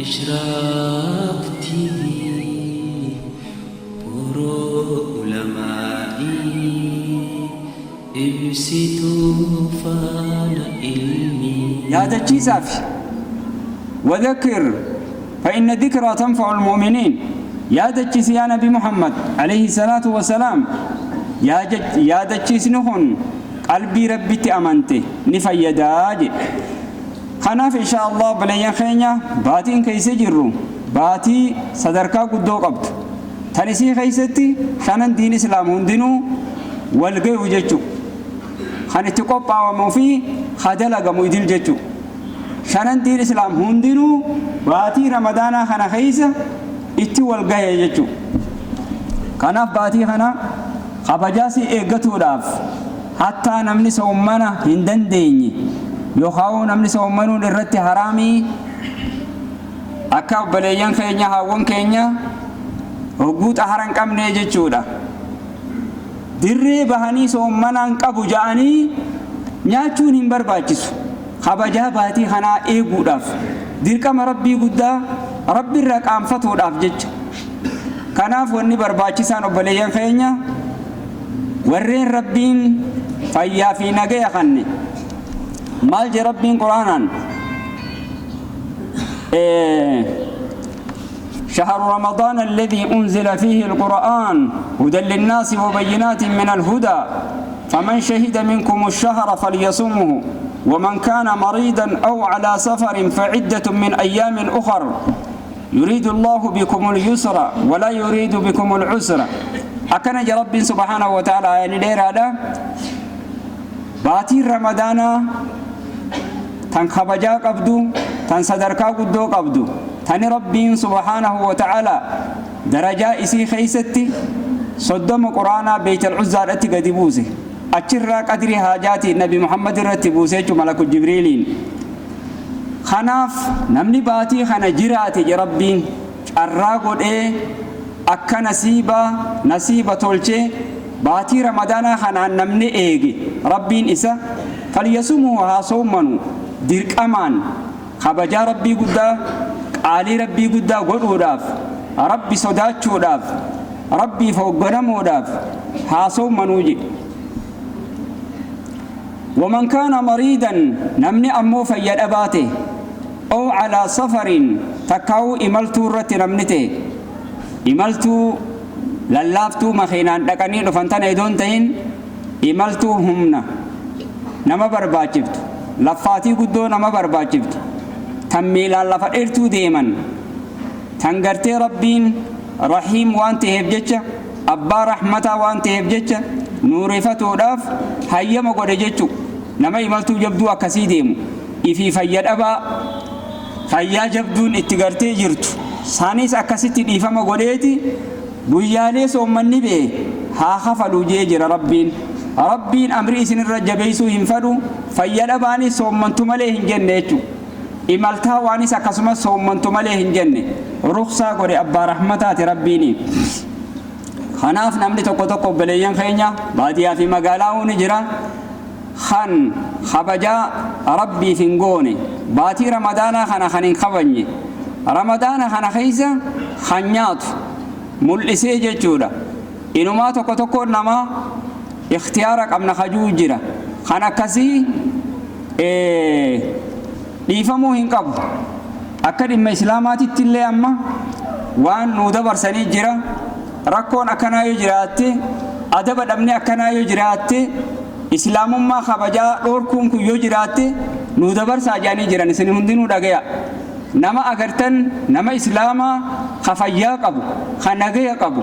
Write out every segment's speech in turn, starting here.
Ishraq TV Booroo ulamaa'ii ibsituu faana ilmii. Yaadachiisaafi. وذكر فإن ذكرى تنفع المؤمنين. Yaadachiisi yaa Nabi Muhammad alayhi salaatu wasalaam, yaadachiisni kun qalbii Rabbitti amante ni fayyadaa jedhe. Kanaaf insha Allah obboleeyyan keenya, baatiin keessa jirru baatii sadarkaa guddoo qabdu, tan isii keessatti shanan diin islaam hundinuu wal gayu jechuu, kan itti qophaawamuu fi ha dalagamu idil jechuu. Shanan diin islaam hundinuu baatii Ramadaanaa kana keessa itti wal gahe jechuu. Kanaaf baatii kana kabajaasii eeggatuudhaaf, hattaa namni soommana hin dandeenye yookaan namni soommanuun irratti haraamii, akka obboleeyyan keenya, haawwan keenya hogguu xahara hin qabne jechuudha, dirree bahanii soommanaan qabu ja'anii nyaachuun hin barbaachisu. Kabajaa baatii kanaa eeguudhaaf, dirqama Rabbii guddaa Rabbi irraa qaanfatuudhaaf jecha. Kanaaf wanni barbaachisaan, obboleeyyan keenya, warreen Rabbiin fayyaa fi nagaya kanne, maal je Rabbiin Quraanaan? شهر رمضان الذي أنزل فيه القرآن هدى للناس وبينات من الهدى، فمن شهد منكم الشهر فليصمه، ومن كان مريضا أو على سفر فعدة من أيام أخر، يريد الله بكم اليسر ولا يريد بكم العسر. Akkana je Rabbi سبحانه وتعالى. يعني دير هذا baatiin Ramadaanaa tan kabajaa qabdu, tan sadarkaa guddoo qabdu, tani Rabbiin سبحانه وتعالى darajaa isii keeysatti 30 Quraanaa Beeytal Cuzzaadhatti gadi buuse, achirraa qadrii haajaatiin Nabi Muhammad irratti buuse jechuu, malaku Jibriiliin. Kanaaf namni baatii kana jiraate je Rabbiin carraa godhee akka nasiiba nasiiba tolchee baatii Ramadaanaa kanaan namni eege, Rabbiin isa فليصمه, haa soommanu dirqamaan. Kabajaa Rabbii guddaa, qaalii Rabbii guddaa godhuudhaaf, Rabbi sodaachuudhaaf, Rabbiif hoogganamuudhaaf haa soommanuu jedhe. ومن كان مريضا, namni ammoo fayya dhabaa ta'e, أو على سفر, takkaa'uu imaltuu irratti namni ta'e, imaltuu lallaaftuu makiinaan dhaqanii dhufan tana idoon ta'in, imaltuu humna nama barbaachiftu, laffaatii guddoo nama barbaachiftu, tan miilaan lafa dheertuu deeman, tan gartee Rabbiin rahiim waan ta'eef jecha, abbaa rahmataa waan ta'eef jecha, nuurifatuudhaaf hayyama godhe jechu. Nama imaltuu jabduu akkasii deemu ifii fayya dhabaa fayyaa jabduun itti gartee jirtu sanis akkasitti dhiifama godheeti guyyaalee soommanni bee haa kafaluu jee jira Rabbiin. Rabbiin amri isinirra jabeessuu hin fadhu. Fayya dhabaanis soommantu malee hin jenne jechu, imaltaa waanis akkasumas soommantu malee hin jenne. Ruksaa godhe, abbaa rahmataati Rabbiini. Kanaaf namni tokko tokko, obboleeyyan keenya baadiyyaa fi magaalaa ni jira, kan kabajaa Rabbiif hin goone, baatii Ramadaanaa kana kan hin kabajne, Ramadaana kana keessa kan nyaatu mul'isee jechuudha. Inumaa tokko tokko namaa ikhtiyaara qabna kajuu jira. Kan akkasii dhiifamuu hin qabu. Akka dhimma Islaamaatitti illee amma waan nuu dabarsanii jira. Rakkoon akkanaa yoo jiraatte, adaba dhabne akkanaa yoo jiraatte, Islaamummaa kabajaa dhoorkuun kun yoo jiraatte, nuu dabarsaa jedhanii jiran. Isin hundinuu dhagaya. Nama agartan, nama Islaamaa ka fayyaa qabu, ka nagaya qabu,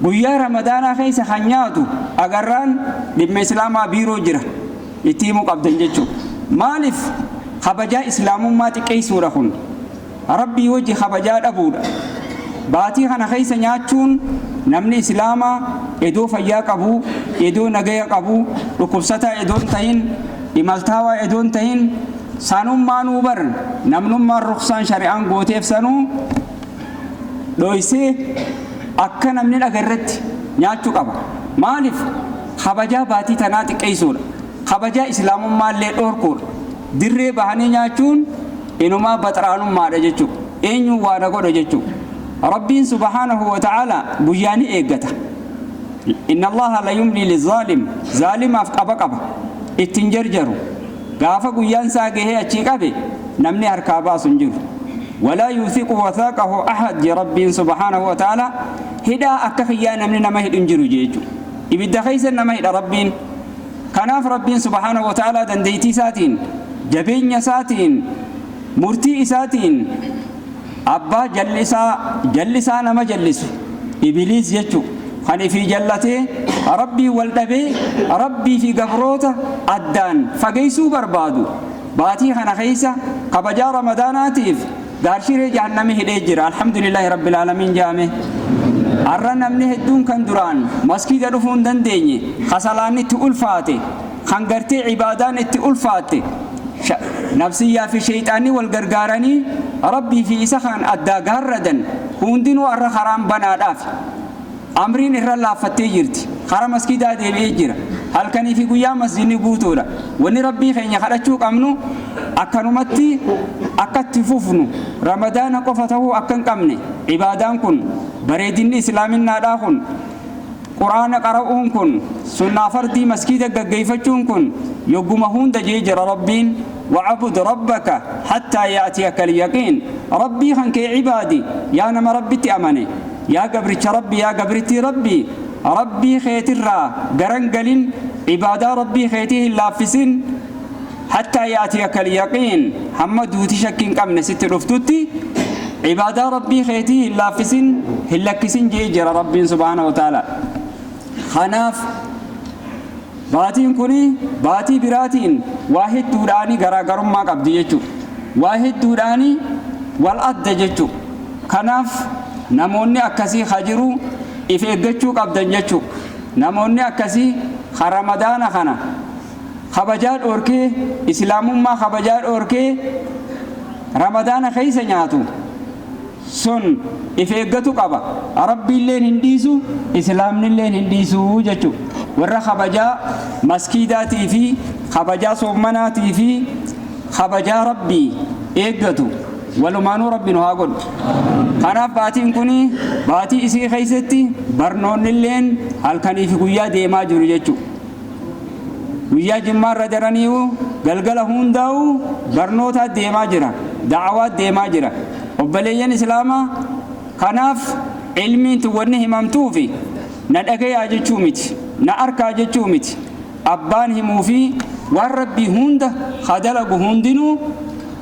guyyaa Ramadaanaa keessa kan nyaatu agarraan, dhimma Islaamaa biiroo jira itti himuu qabdan jechuudha. Maaliif? Kabajaa Islaamummaa xiqqeessuudha kun. Rabbii wajji kabajaa dhabuudha. Baatii kana keessa nyaachuun, namni Islaamaa edoo fayyaa qabu, edoo nagaya qabu, dhukkubsataa edoon tahin, imaltaawaa edoon tahin, sanummaanuu bar namnummaan ruksaan shari'aan gooteef sanuu dhoysee akka namni dhagarratti nyaachuu qaba. Maaliif? Kabajaa baatii tanaa xiqqeessuudha. Kabajaa Islaamummaa illee dhoorkuudha. Dirree bahanii nyaachuun inumaa baxraanummaadha jechuudha. Eenyuun waa na godha jechuu. Rabbiin subhaanahu wa ta'ala guyyaa ni eeggata. Inna Allaha la yumlii lizaalim, zaalimaaf qaba qaba, itti hin jarjaru. Gaafa guyyaan isaa gahee achii qabe namni harkaa baasu hin jiru. Walaa yuuthiqu wathaaqahu ahad je Rabbiin subhaanahu wa ta'ala, hidhaa akka kiyyaa namni nama hidhu hin jiru je jechuudha. Ibidda keessa nama hidha Rabbiin. Kanaaf Rabbiin subhaanahu wa ta'ala dandeettii isaatiin, jabeenya isaatiin, murtii isaatiin abbaa jallisaa, jallisaa nama jallisu, Ibiliis jechu, kan ifii jallatee Rabbiin wal dhabee Rabbii fi gabroota addaan fageessuu barbaadu, baatii kana keessa kabajaa Ramadaanaatiif gaarshiree jahannami hidhee jira. Alhamdulillaahi Rabbil Aalamiin jaame. Har'a namni hedduun kan duraan maskiida dhufuu hin dandeenye, ka salaanni itti ulfaate, kan gartee ibaadaan itti ulfaatte, nafsiyyaa fi sheyxaanni wal gargaaranii Rabbii fi isa kan addaa gaarradan hundinuu har'a karaan banaadhaaf. Amriin irra laaffattee jirti. Kara maskiidaa deebi'ee jira. Halkanii fi guyyaa masjidni guutuudha. Wanni Rabbii keenya kadhachuu qabnu akkanumatti akka itti fufnu, Ramadaana qofa ta'uu akka hin qabne, ibaadaan kun, bareedinni islaaminnaadhaa kun, Qur'aana qara'uun kun, sunnaa fardii maskiida gaggeeffachuun kun yogguma hunda jee jira Rabbiin, wa'abud rabbaka hattaa ya'tiyaka al-yaqiin. Rabbii kan kee ibaadi, yaa nama Rabbitti amane, yaa gabricha Rabbi, yaa gabrittii Rabbii, Rabbii keetirraa garan galin, ibaadaa Rabbii keetii hin laaffisin, hattaa ya'tiyaka al-yaqiin, hamma duuti shakki hin qabne sitti dhuftutti ibaadaa Rabbii keetii hin laaffisin, hin lakkisin jee jira Rabbiin subhaanahu wa ta'ala. Kanaaf baatiin kuni baatii biraatiin waa hedduudhaani garaagarummaa qabdi jechuudha. Waa hedduudhaani wal adda jechuudha. Kanaaf namoonni akkasii ha jiru if eeggachuu qabdan jechuudha. Namoonni akkasii ha Ramadaana kana kabajaa dhoorkee, islaamummaa kabajaa dhoorkee Ramadaana keessa nyaatu sun if eeggatu qaba. Rabbiilleen hin dhiisu, islaamnilleen hin dhiisu jechuudha. Warra kabajaa maskiidaatii fi kabajaa soommanaatii fi kabajaa Rabbii eeggatu walumaanuu Rabbi nu haa godhu. Kanaaf baatiin kun baatii isii keessatti barnoonnilleen halkanii fi guyyaa deemaa jiru jechuudha. Guyyaa jimmaarra daraniiyu galgala hundaa'u barnootaa deemaa jira, da'awaa deemaa jira. Obboleeyyan islaamaa, kanaaf ilmiin tun wanni himamtuufi na dhagayaa jechuu miti, na arkaa jechuu miti. Abbaan himuu fi waan Rabbii hunda ha dalagu hundinuu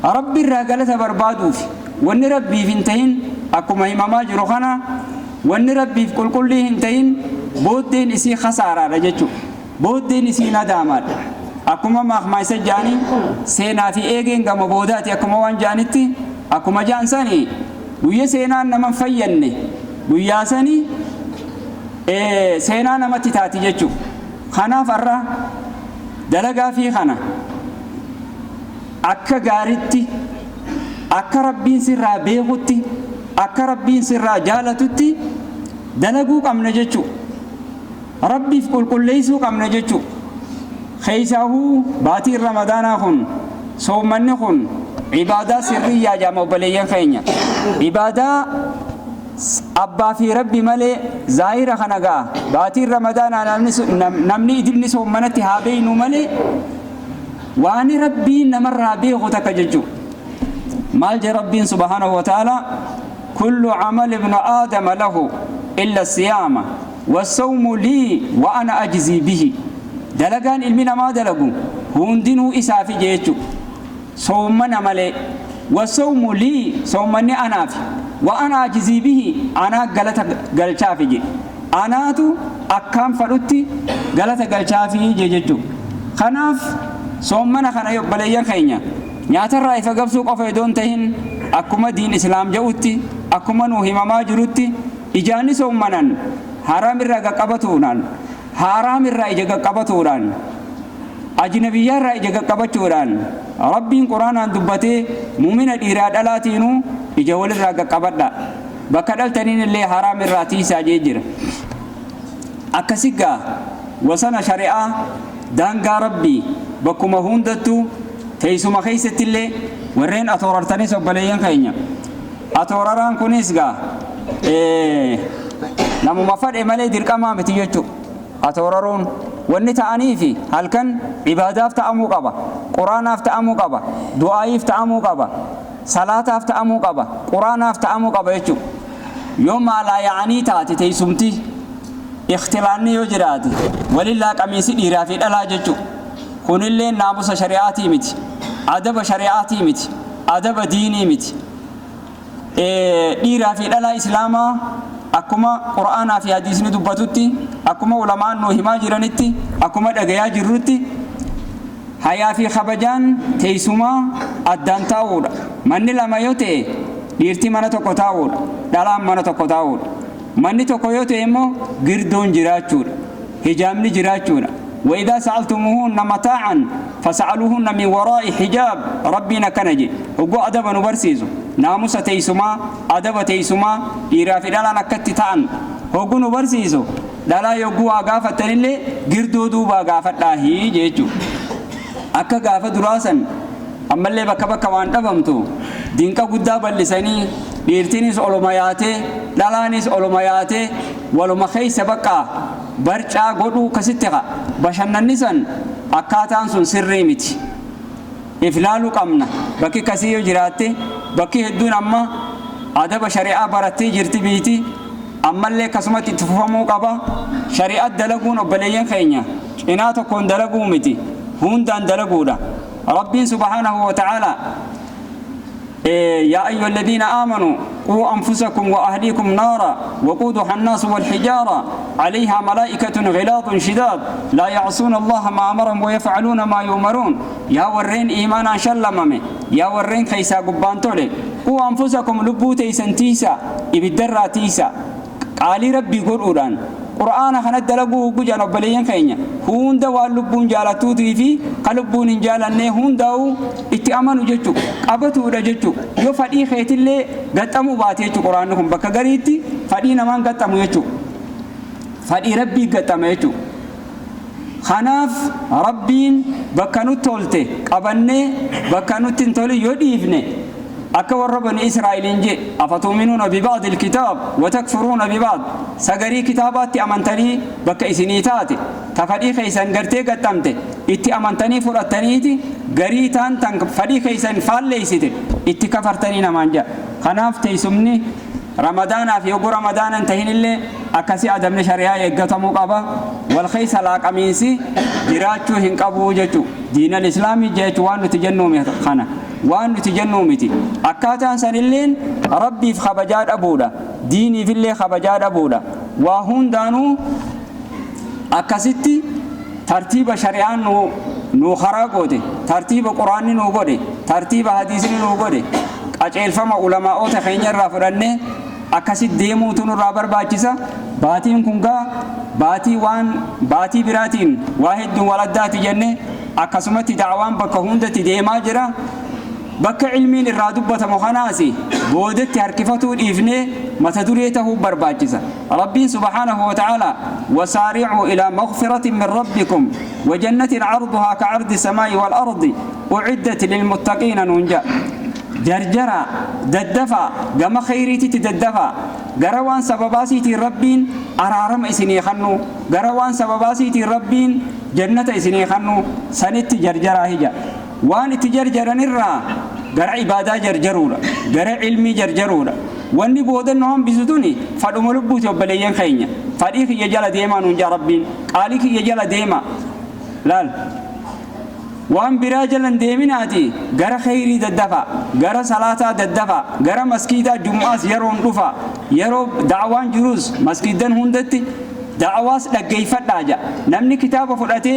Rabbi irraa galata barbaaduufi. Wanni Rabbiif hin tahin akkuma himamaa jiru kana, wanni Rabbiif qulqullii hin tahin booddeen isii khasaaraadha jechuudha. Booddeen isii nadaamaadha. Akkuma maakmaaysa jaanii seenaa fi eegeen gama boodaati, akkuma waan jaanitti, akkuma jaan sani, guyya seenaan nama hin fayyanne guyyaa sani seenaa namatti taati jechuudha. Kanaaf har'a dalagaa fi kana akka gaaritti, akka Rabbiin sirraa beekutti, akka Rabbiin sirraa jaalatutti dalaguu qabna jechuudha. Rabbiif qulqulleessuu qabna jechuudha. Keessaahuu baatiin Ramadaanaa kun, soommanni kun ibaadaa sirriyyaa jaama obboleeyyan keenya. Ibaadaa abbaa fi Rabbi malee zaahira kana gaa baatiin Ramadaanaa namni idilni soommanatti haa beeynu malee waan Rabbiin namarraa beeku takka jechuudha. Maal jee Rabbiin subhaanahu wa ta'ala? Kullu amal ibnu aadama lahu illa siyaama wassawmu lii wa ana ajzii bihi. Dalagaan ilmi namaa dalagu hundinuu isaafi jechuudha. Soommana malee. Wassawmu lii, soommanni anaafi. Wa ana ajzii bihi, anaa galata galchaafi je. Anaatu akkaan fadhutti galata galchaafi je jechuudha. Kanaaf soommana kana obboleeyyan keenya nyaatarraa ifa gabsuu qofa idoon tahin, akkuma diin islaam jedhutti, akkuma nuu himamaa jirutti, ijaani soommanan haraam irraa qaqqabatuudhaan, haaraam irraa ija qaqqabatuudhaan, ajnabiyyaa irraa ija qaqqabachuudhaan, Rabbiin Quraanaan dubbatee muumina dhiiraa dhalaatiinuu ija walirraa qaqqabadha, bakka dhaltaniin illee haraam irraa tiisaa jee jira. Akkasi gaa wasana shari'aa daangaa Rabbii bakkuma hundattuu teessuma keessatti illee warreen atoorartanis obboleeyyan keenya. Atooraraan kunis gaa namuma fadhe malee dirqamaa miti jechuudha. Atooraruun wanni ta'aniifi halkan ibaadaaf ta'amuu qaba, quraanaaf ta'amuu qaba, du'aayiif ta'amuu qaba, salaataaf ta'amuu qaba, quraanaaf ta'amuu qaba jechuudha. Yoo maalaa yaa'anii taate teessumti ikhtilaanni yoo jiraate walillaa qamiisi dhiiraa fi dhalaa jechuudha. Kunillee naamusa shari'aatii miti, adaba shari'aatii miti, adaba diinii miti. Dhiiraa fi dhalaa islaamaa akkuma qura'aanaa fi hadiisni dubbatutti, akkuma ulamaan nuu himaa jiranitti, akkuma dhagayaa jirrutti, hayaa fi kabajaan teessumaa addaan taa'uudha. Manni lama yoo ta'e dhiirti mana tokko taa'uudha, dhalaan mana tokko taa'uudha. Manni tokko yoo ta'e immoo girdoon jiraachuudha, hijaabni jiraachuudha. وإذا سألتموهن متاعا فسألوهن من وراء حجاب. ربنا كنجي هو أدب نبرسيزو ناموس تيسما أدب تيسما إيرا في دالا نكت تان هو نبرسيزو دالا يقوى غافة اللي قردو دوبا غافة لاهي جيجو أكا غافة دراسا أما اللي بكا بكا وان دبمتو دينكا قدا بلساني dhiirtinis oluma yaatee dhalaanis oluma yaatee waluma keessa bakka barcaa godhuu kasitti qa bashannanni san akkaataan sun sirrii miti. Iflaaluu qabna. Bakki kasii yoo jiraatte bakki hedduun amma adaba shari'aa barattee jirti biiti ammallee akkasumatti itti fufamuu qaba. Shari'aa dalaguun obboleeyyan keenya cinaa tokkoon dalaguu miti, hundaan dalaguudha. Rabbiin subhaanahu wa ta'aalaa يا أيها الذين آمنوا قوا أنفسكم وأهليكم نارا وقودها الناس والحجارة عليها ملائكة غلاظ شداد لا يعصون الله ما أمرهم ويفعلون ما يؤمرون. يا ورين إيمانا شلممي، يا ورين خيسا قبان تولي، قوا أنفسكم لبوتي سنتيسا إبدرا تيسا قالي ربي قرآن قرآن خند دلقوا قجان وبليين خينيا هون دوا لبون جالتوتي في قلبون جالني هون داو اتأمنوا جتو قبتوا رجتو يو فدي خيت اللي قتموا باتيتو قرآنهم بكا قريتي فدي نمان قتموا يتو فدي ربي قتموا يتو. خناف ربين بكانو تولتي قبني بكانو تنتولي يديفني أكبر بني إسرائيل جي أفتؤمنون ببعض الكتاب وتكفرون ببعض سجري كتابات أمنتني بك إسنيتاتي تفدي خيسان قرتي قدمتي إتي أمنتني فرتنيتي قريتان تنك فدي خيسان فالليستي إتي كفرتني نمانجا. خناف تيسمني رمضان في يوم رمضان انتهين اللي أكسي أدم شريعة يقتمو قبا والخيس لا قميسي جراتشو هنقبو جتو دين الإسلام جيتو وانو تجنو خنا وانو تجنو متي أكاتان سنلين ربي في خبجات أبودا ديني في اللي خبجات أبودا وهون دانو أكسيتي ترتيب شريعة نو خراغوتي ترتيب قرآن نو غودي ترتيب حديث نو غودي أجيل فما علماء تخينير رافرني أكسيت ديمو تنو رابر باچيسا باتين كونغا باتي وان باتي براتين واحد ولدات جنة أكسمتي دعوان بكهوندتي ديما جرا بك علمين الرادبة مخناسي بودت هركفتو الإفني ما تدريته برباجزة. ربي سبحانه وتعالى وسارعوا إلى مغفرة من ربكم وجنة عرضها كعرض السماء والأرض أعدت للمتقين ننجا جرجرة ددفا جم خيريتي تددفا جروان سبباسيتي ربين أرارم إسني خنو جروان سبباسيتي ربين جنة إسني خنو سنت جرجرة هجا وان تجرجر نرى جرع عبادة جرجرورا جرع علمي جرجرورا واني بودن نهم بزدوني فدوم لبوت وبليين خينيا فريق يجال ديما ننجا ربين قالك يجال ديما لال وان براجلا ديمناتي جرى خيري ددفا جرى صلاة ددفا جرى مسكيدا جمعة يرون دفا يرو دعوان جروز مسكيدن هندتي دعواس دقيفة داجا نمني كتابة فرأتي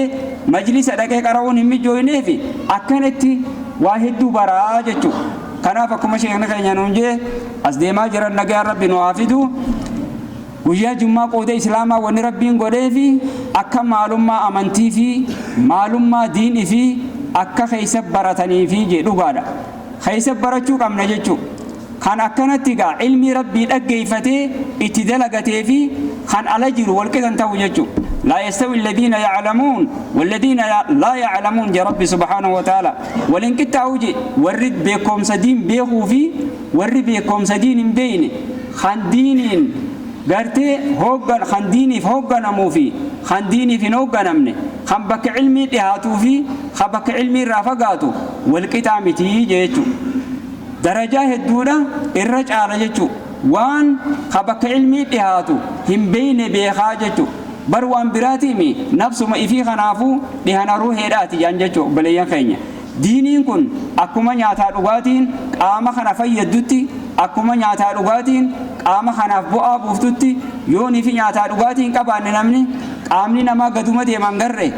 مجلس دقيق أرون همي جوينه في أكنتي واحد دوبارا جتو كنا فكما شيخنا كنا نونجي أصدي ما جرى النجار ربي نوافدو ويا جمعة قود إسلاما ونربين قوده في أكا معلومة أمنتي في معلومة دين في أكا خيسب برتني في جدو غادا خيسب برتشو كم نجتشو خان أكنتي قا علمي ربي دقيفتي اتدلقتي في خان على جرو والكذا انتو جتشو. لا يستوي الذين يعلمون والذين لا يعلمون يا ربي سبحانه وتعالى. ولن كتاوجي ورد بكم سدين بيخو في ورد بكم سدين بين خندينين قرتي هوغن خنديني في هوغن في خنديني في نوغن أمني خنبك علمي دهاتو في خبك علمي رافقاتو والقتامتي جيتو درجة الدولة الرجع رجتو وان خبك علمي دهاتو هم بين بيخاجتو بروان براتيمي نفسه ما إفي خنافو دهنا روحي راتي جانجتو بليان خينيا دينين كن أكما نياتا رغاتين قام خنافي يدوتي أكما نياتا رغاتين قام خناف بؤا بوفتوتي يوني في نياتا رغاتين قبان نمني قامني نما قدومة ديمان غره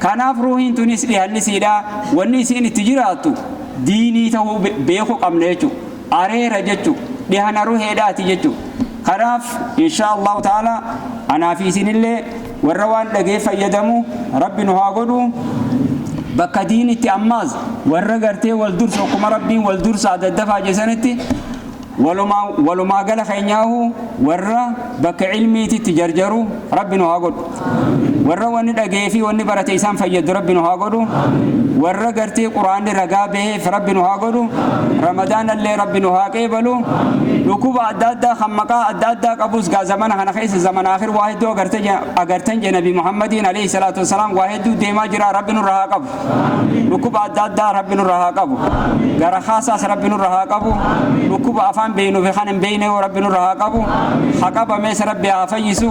كناف روحين تونس لهني سيدا واني سين التجراتو ديني تهو بيخو قمنيتو أرير جتو دهنا روحي راتي جتو خراف إن شاء الله تعالى أنا في سن الله والروان لقي فيدمو ربي نهاقدو بك ديني تأماز والرقرتي والدرس وكما ربي والدرس عدد الدفع جسنتي ولما قال خينياه ورا بك علمي تتجرجرو ربي نهاقد والروان لقي في والنبرة إسان فيد ربي نهاقدو والرقرتي قرآن رقابه فربي نهاقدو رمضان اللي ربي نهاقبلو ركوب أدادا خمقا أدادا قبوس قا زمان خنا خيس زمان آخر واحد دو أغرتن نبي محمد عليه الصلاة والسلام واحد دو ديما جرا ربي نرها قبو ركوب أدادا ربي نرها قبو غرا خاصة ربي نرها قبو ركوب أفان بينو في خان بينه ربي نرها قبو حقب ميس ربي عفيسو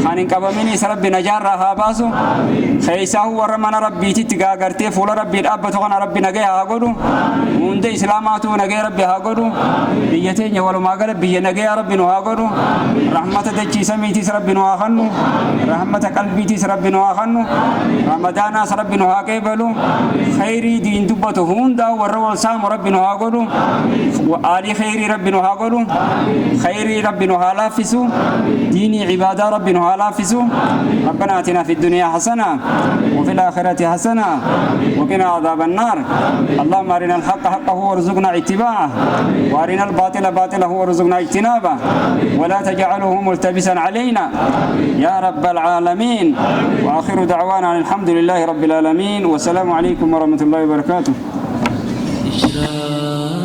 خان قبمني ربي نجار رها باسو خيساه ورمنا ربي تتقا غرتي فول ربي الأب تغنى ربي نجيها هاقدو وند إسلاماتو نجي ربي هاقدو بيتين ولو ما قال بي نجي ربي نهاقدو رحمة تجي سميتي ربي نهاخنو رحمة قلبي تي ربي نهاخنو رمضان ربي نهاقبلو خيري دين دبته هوندا ورول سام ربي نهاقدو وآلي خيري ربي نهاقدو خيري ربي نهالافسو ديني عبادة ربي نهالافسو ربنا آتنا في الدنيا حسنة وفي الآخرة حسنة وقنا عذاب النار. اللهم أرنا الحق حقه وارزقنا اتباعه وأرنا الباطل باطله وارزقنا اجتنابه ولا تجعله ملتبسا علينا يا رب العالمين. وآخر دعوانا أن الحمد لله رب العالمين والسلام عليكم ورحمة الله وبركاته. إشراق.